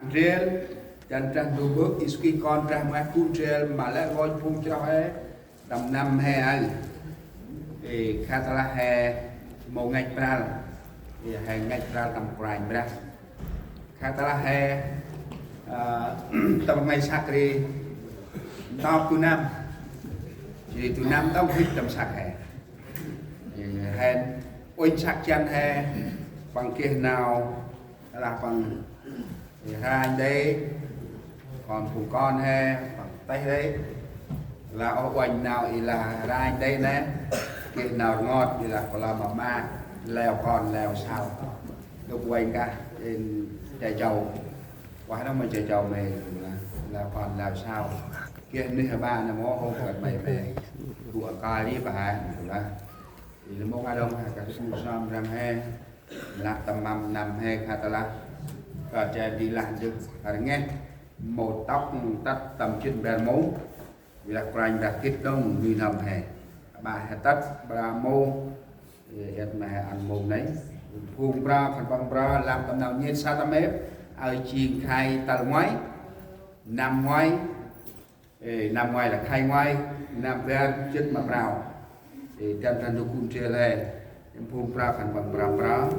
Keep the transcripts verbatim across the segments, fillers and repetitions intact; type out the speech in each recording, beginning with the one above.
Ndrel, dăn Brah Ndu Mbơ̆, Yêsu Krist Kon Brah Ngoai Kun Ndrel, ma lĕ rngôch phung chroh he, tâm năm he aơ. Ê, khă tơlah he mâu ngăch pral, ê, he ngăch pral tâm Kôranh Brah. Khă tơlah he, ơ, tâm rnglay săk ri, ntop du năm, jêh ri du năm tông hĭt tâm săk he. Ê, he uănh săk jăn he, păng geh nau, lah păng ranh đê, kon phung kon he, păng têh đê. Lah ôh uănh nau i lah ranh đê nê, geh nau rngot i lah kôlom ma ma, leo kon leo sau. Lŭk uănh kah, in Chai Châu. Uah nơh ma Chai Châu mê, lah, leo kon leo sau. Geh nuyh ba nơh mâu hôm kơt mê mê. Gŭ akal ri ba he, lah. I lah mâu ngă đŏng he, kah sŭ sơm răng he. Lah tâm mâm năm he khă tơlah. Kơt jay di lah dŭt rngeh. Mâu tŏk tât tâm jĭt bar mông. Wi lah Kôranh Brah gĭt đŏng nuih n'hâm he. Ƀă he tât ƀă mông. Ê, êt ma he ăn mông nây. Phung bra, khân păng bra, lah tâm nau nhêt sa tâm êp. Aơ jêng khay tal ngoai. Năm ngoai. Ê, năm ngoai lah khay ngoai, năm bar jê̆t ma prao. Ê, dăn Brah Ndu Kun Ndrel he. Phung prao khân păng prao prao.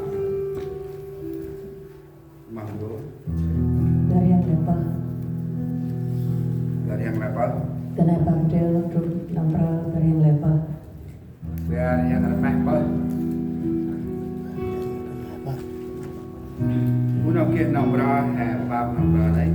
Mâm du. Bar hiăng lĕ pơh. Bar hiăng lĕ pơh. Tơ nê păng Ndrel trŭt năm prao bar hiăng lĕ pơh. Bar hiăng lĕ pơh. Mâu nau geh nau bra, he, bap nau bra đê.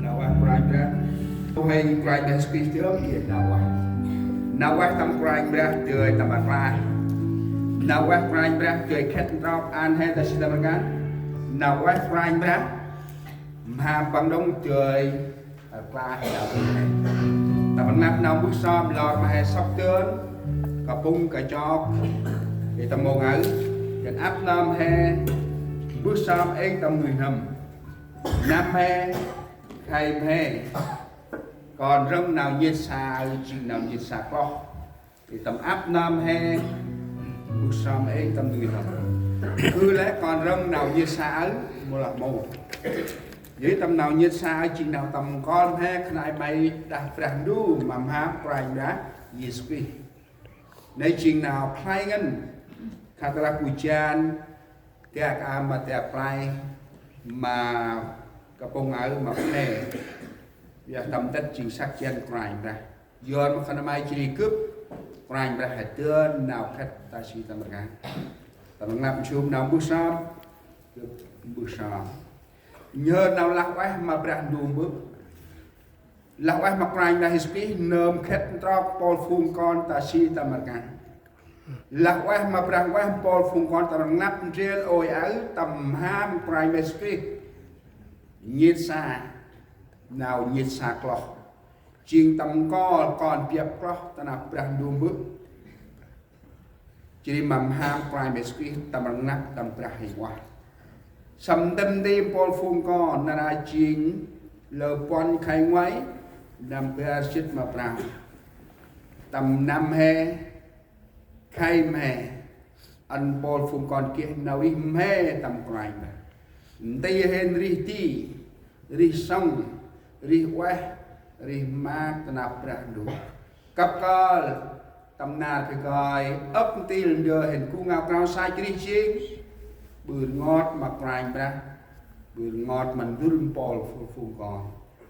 Nau ueh Kôranh Brah. Hơi Kôranh Brah Yêsu Krist dơm, ê, nau ueh. Nau ueh tâm Kôranh Brah dơi tâm rklaih. Nau ueh Kôranh Brah dơi khât ntrok ăn he ta si tâm rklaih. Nau ueh Kôranh Brah mham păng đŏng dơi rklaih nau ueh he. Ta păng năp nau mbơh sơm lor ma he sŏk dơn, kapŭng kachok, ê, tâm mông aơ, dăn ăp nơm he mbơh sơm êng tâm nuih n'hâm. Năm he, khay mhe, kon rŏng nau nhêt sa aơ jêng nau nhêt sa kloh. Ê, tâm ăp nơm he mbơh sơm êng tâm nuih n'hâm. Khư lĕ kon rŏng nau nhêt sa aơ, mâu lah mâu. Jêh ri tâm nau nhêt sa aơ jêng nau tâm kon mhe khân ay may đah Brah Ndu ma mham Kôranh Brah Yêsu Krist. Nây jêng nau khlay ngăn, khă tơlah bu jan, dak a ma dak play, ma kapŭng aơ ma phe. Yơh tâm tât jêng săk jăn Kôranh Brah. Yor ma khân ay may jêh ri gâp Kôranh Brah he dơn nau khât ta si tâm rklaih. Tâm rnglăp nsum nau mbơh sơm, gâp mbơh sơm. Nhhơr nau lah ueh ma Brah Ndu Mbơ̆. Lah ueh ma Kôranh Brah Yêsu Krist nơm khât ntrok mpôl phung kon ta si tâm rkăng. Lah ueh ma Brah ueh mpôl phung kon tâm rnglăp ndrel ôi aơ tâm mham Kôranh Brah Yêsu Krist. Nhêt sa, nau nhêt sa kloh. Jêng tâm nkol kon biăp kloh ta năp Brah Ndu Mbơ̆. Jêh ri ma mham Kôranh Brah Yêsu Krist tâm rnglăp tâm Brah Huêng Ueh. Săm ntĭm nti mpôl phung kon nar aơ jêng lơ puăn khay ngoai, năm bar jât ma prao. Tâm năm he, khay mhe, ăn mpôl phung kon geh nau rêh mhe tâm Kôranh Brah. Nti hên rêh di, rêh sŏng, rêh ueh, rêh maak ta năp Brah Ndu. Kăp kơl tâm nar kơi kơi, âk ntil ndơ hên gŭ ngao krao sa jrih jêng. Ƀư rngot ma Kôranh Brah, ƀư rngot ma ndŭl mpôl phung, phung kon.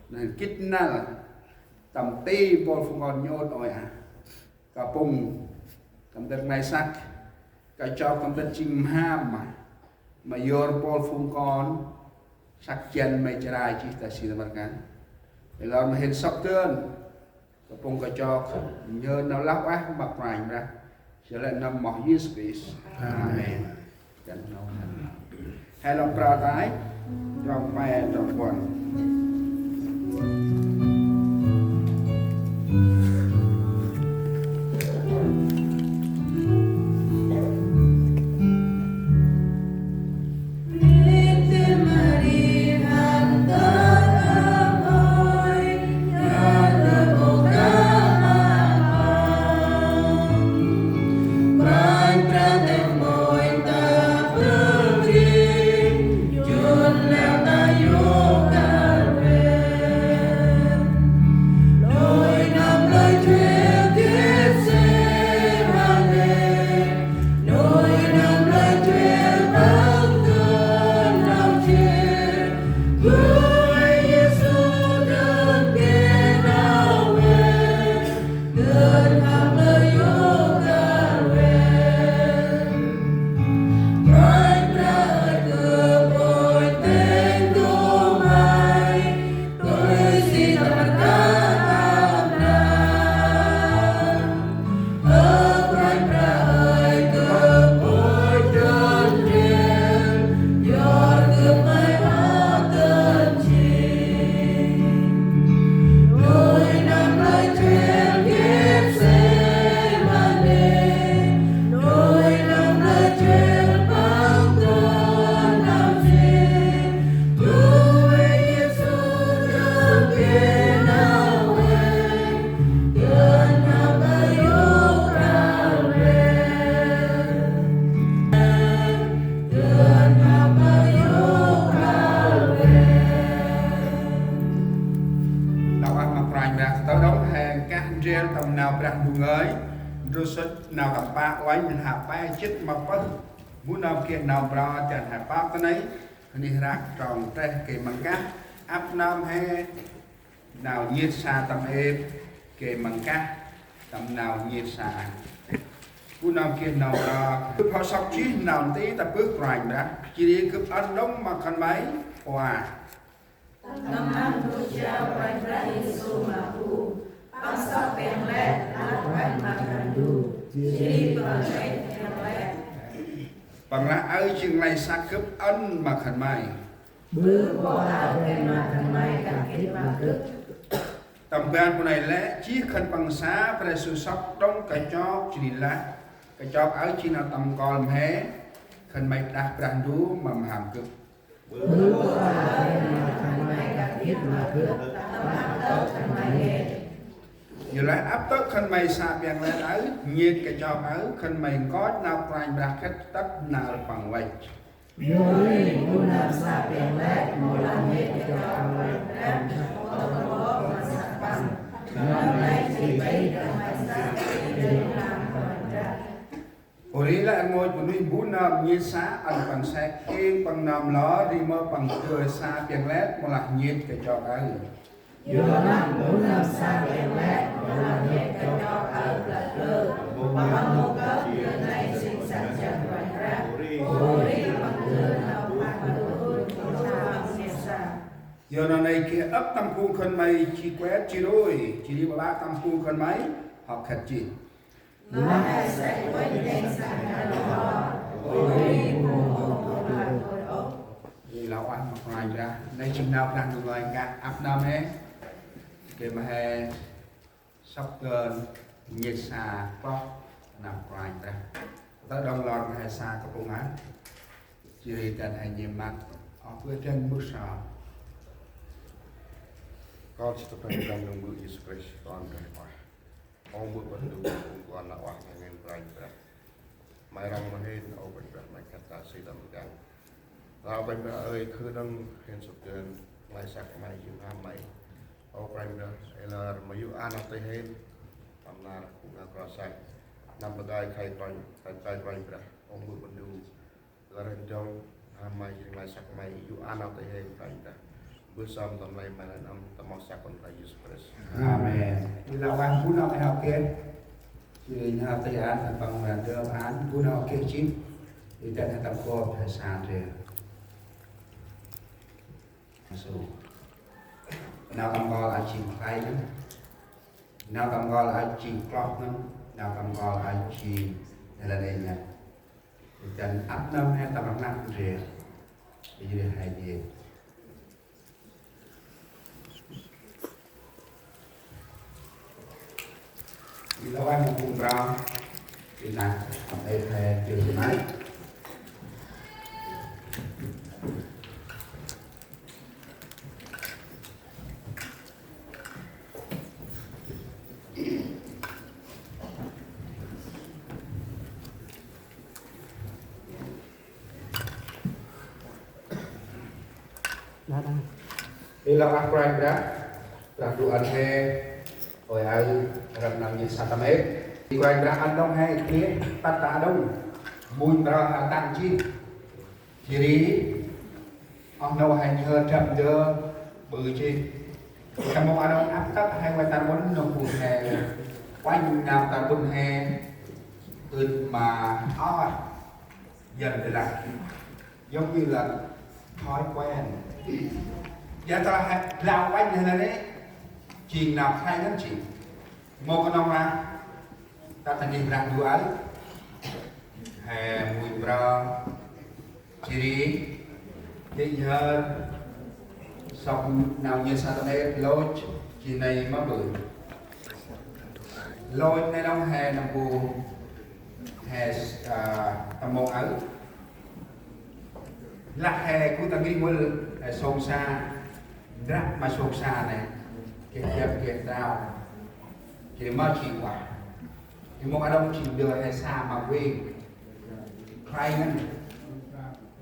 Nau gĭt năl tâm ti mpôl phung kon nhôt ôi aơ. Kapŭng tâm tât nglay săk, kachok tâm tât jêng mham ma, ma yor mpôl phung kon, săk jăn may chrai jêh ta si tâm rkăng. Ê lor ma hên sŏk dơn, kapŭng kachok, nhơn nau lah ueh ma Kôranh Brah, jêh lĕ nâm moh Yêsu Krist. Amen. Amen. He lŏng prao tay, trong pe, trong puăn. Nau ueh ma Kôranh Brah, ta đŏng he nkah ndrel tâm nau Brah Ndu ngơi, ndrôl sŭt nau tâm pă uănh, mĭn ha pe jât ma pơh. Bu nơm geh nau mprơ dăn he pơk ta nây, hnih răk trong treh gay ma nkah, ăp nơm he nau nhêt sa tâm êp, gay ma nkah tâm nau nhêt sa. Bu nơm geh nau mprơ, gâp hŏ sŏk jêh nau nti ta bơh Kôranh Brah, jêh ri gâp ăn đŏng ma khân may. Ua. Tâm năm bu jao Kôranh Brah Yêsu ma bu, Păng sŏk piăng lĕ, lah ueh ma Brah Ndu, jêh ri Păng lĕ piăng lĕ. Păng lah: Aơ jêng nglay săk gâp ăn ma khân may. Ƀư pô aơ geh ma khân may kah gĭt ma gâp. Tâm ban bu nây lĕ, jêh khân păng sa Brah Yêsu sŏk đŏng kachok jêh ri lah: Kachok aơ jêng nau tâm nkol mhe, khân may đah Brah Ndu ma mham gâp. Ƀư pô aơ geh ma khân may kah gĭt ma gâp, tâm ăp tơ̆ khân may geh. Yorlah ăp tơ̆ khân may sa piăng lĕt aơ, nhêt kachok aơ, khân may nkoch nau Kôranh Brah khât tât nau Păng văch. Yor ri bu nơm sa piăng lĕt, mâu lah nhêt kachok aơ, khân may nkoch nau Păng văch. Nơm lĕ jêh ri khân may sa piăng lĕt nau Kôranh Brah. Yor ri lĕ rngôch bunuyh bu nơm nhêt sa ăn păng sek, êng păng nơm lor, ri mơ păng dơi sa piăng lĕt, mâu lah nhêt kachok aơ. Yor nơm bu nơm sa piăng lĕt, mâu lah nhêt kachok aơ blă blơ, păng mâu gâp dơi nây jêng săk jăn Kôranh Brah. Yor ri păng dơi nau păng dơi, mâu lah nhêt sa. Yor nau nây geh Ăp tâm phung khân may jêh kuet jêh rui, jêh ri ƀaƀă tâm phung khân may hŏ khât jêh. Ê, lah ueh ma Kôranh Brah, nây jêng nau Brah Ndu ngơi ngă ăp nơm he. Gay ma he sŏk dơn nhêt sa kloh nau Kôranh Brah. Tơ đŏng lor ma he sa kapŭng a. Jêh ri dăn he nhêt măt, oh, bơh dăn mbơh sa. Kon jêh tâm Brah Ndu Yêsu Krist, Kon Brah ueh. Ơ Mbơ̆ Bơ̆ Ndu, ơ Kon lah ueh ma ngăn Kôranh Brah. May rŏng ma hên, ơ Kôranh Brah, may khât ta si tâm rkăng. Lah Kôranh Brah ơi, khư đăng hên sŭk dơn, may săk may yŭ n'hâm may. Ơ Kôranh Brah, ê lor ma yŭ ăn nau tih hên. Tâm nar kŭ ngă kro săk. Năm bơgai khay Kôranh, khay Kôranh Brah, ơ Mbơ̆ Bơ̆ Ndu. Lor hên dŏng, n'hâm may, jêh ri may săk may, yŭ ăn nau tih hên Kôranh Brah. Mbơh sơm tâm lei may lĕ nơm, tâm mâu săk Kon Brah Yêsu Krist. Amen. Ê, lah ueh bu nau tih hŏ geh. Jêh ri nau tih ăn, tâm păng mra dơm ăn, bu nau geh jêh. Ê, dăn he tâm kôp, he sa drel. Asu. Nau tâm nkol a jêng khlay nơm. Nau tâm nkol a jêng kloh nơm. Nau tâm nkol a jêng nê la nê nhă. Dăn ăp nơm he tâm rnglăp ndrel. Ê, jêh ri he jêh. Ê, lah ueh ma phung mra. Ê, nau tâm ê he jêh ri nai. Ê, lah ueh Kôranh Brah, Brah Ndu ăn he, ôi aơ, răm nau nhêt sa tâm ê. Kôranh Brah ăn đŏng he, geh, tât ta đŏng. Mbuñ mra hao tăng jêh. Jêh ri, oh nô he nhhơr drăp ndơ, ƀư jêh. Tâm mông a đŏng ăp tât he ueh tar ƀŭn nô bu he, uănh nau tar ƀŭn he, ưt ma, oh, dăn tơ lah. Giống như là thói quen. Yor tơlah he blau uănh he nây, jêng nau khlay ngăn jêh. Mâu knŏng lah, ta ta ngih Brah Ndu aơ. He mbuñ mra, jêh ri, dĭk nhhơr, sŏk nau nhêt sa tâm ê lôch, jêh nây ma ƀư. Lôch nây đŏng he nâm bu, he, a, tâm mông aơ. Lah he gŭ ta ngih mŭl, he sông sa, ndrăp ma sông sa nây, geh dăp geh trao, geh ma jêng ueh. He mông a đŏng jêng ndơ he sa ma veng, khlay ngăn.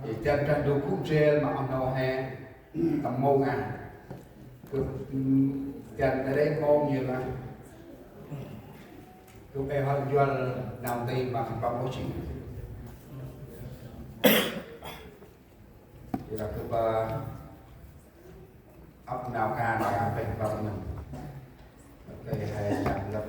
He dăn Brah Ndu gŭ ndrel ma oh nô he, tâm mông a. Gâp, ưm, dăn ta rê mông yơn lah. Gâp ê hŏ njuăl nau nti ma khân păng ôh jêh. Yor lah gâp, ơ, ăp nau kan ma khân păng nơm. Gâp ê he chăm lăp.